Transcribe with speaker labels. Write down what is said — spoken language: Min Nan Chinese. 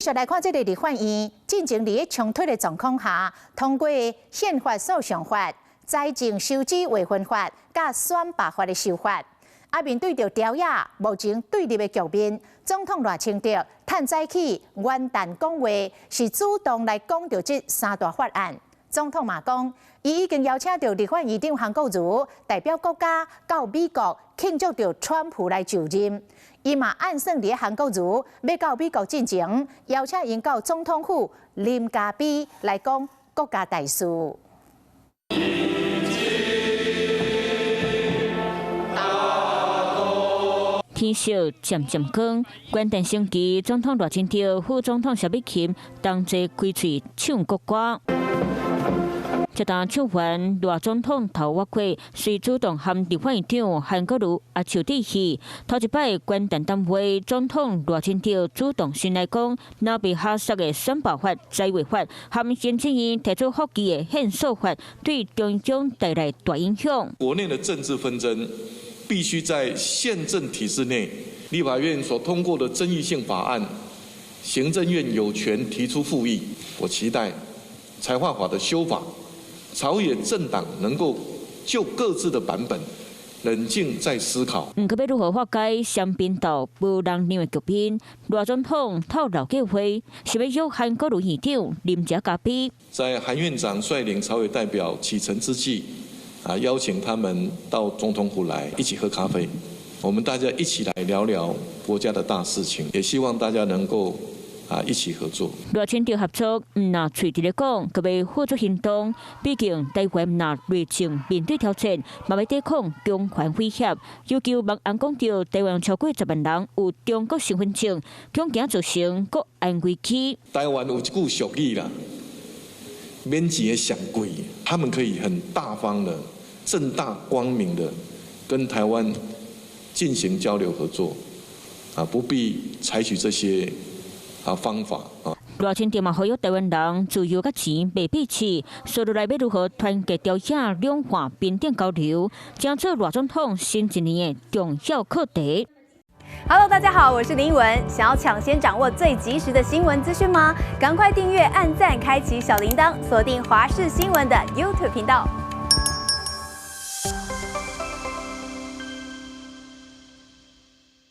Speaker 1: 續來看這个立法院，進前佇咧衝突的狀況下，通過憲法訴訟法、財政收支劃分法、佮選罷法的修法。啊，面對著朝野目前對立的局面，總統賴清德趁早起元旦講話，是主動來講著這三大法案。總統嘛講，伊已經邀請著立法院長韓國瑜代表國家到美國慶祝著川普來就任。伊嘛暗算佇咧韓國瑜欲到美國進前，邀請𪜶到總統府啉咖啡來講國家大事。
Speaker 2: 天色漸漸光，元旦星期，總統賴清德、副總統蕭美琴同齊開喙唱國歌。這當唱完，賴總統頭越過，隨主動和立法院長韓國瑜握手致賀。頭一擺元旦談話，總統賴清德主動先來講，若袂合適的選罷法、財劃法，和行政院提出覆議的憲訴法，對中央帶來大影響。
Speaker 3: 國內的政治紛爭必須在憲政體制內，立法院所通過的爭議性法案，行政院有權提出覆議。我期待財劃法的修法，朝野政黨能夠就各自的版本冷靜再思考。
Speaker 2: 毋過欲如何化解雙邊鬥無人讓的局面？賴總統透露計劃是欲約韓國瑜院長啉一咖啡。
Speaker 3: 在韓院長率領朝野代表啟程之際，啊，邀請他們到總統府來一起喝咖啡，我們大家一起來聊聊國家的大事情，也希望大家能夠啊，一起合作。
Speaker 2: 賴清德合作，毋若喙佇咧講，閣欲付諸行動。畢竟台灣毋若內政面對挑戰，嘛欲抵抗強權威脅。尤其網紅講著台灣超過10萬人有中國身份證，恐驚造成國安危機。
Speaker 3: 台灣有一句俗語啦，免錢的上貴，他們可以很大方的、正大光明的跟台灣進行交流合作，啊，不必採取這些啊方法啊。
Speaker 2: 賴清德嘛呼籲台灣人自由佮錢袂變市，紲落來欲如何團結朝野兩岸平等交流，將做賴總統新一年的重要課題。
Speaker 4: Hello，大家好，我是林文。想要搶先掌握最及時的新聞資訊嗎？趕快訂閱、按讚、開啟小鈴鐺，鎖定華視新聞的 YouTube 頻道。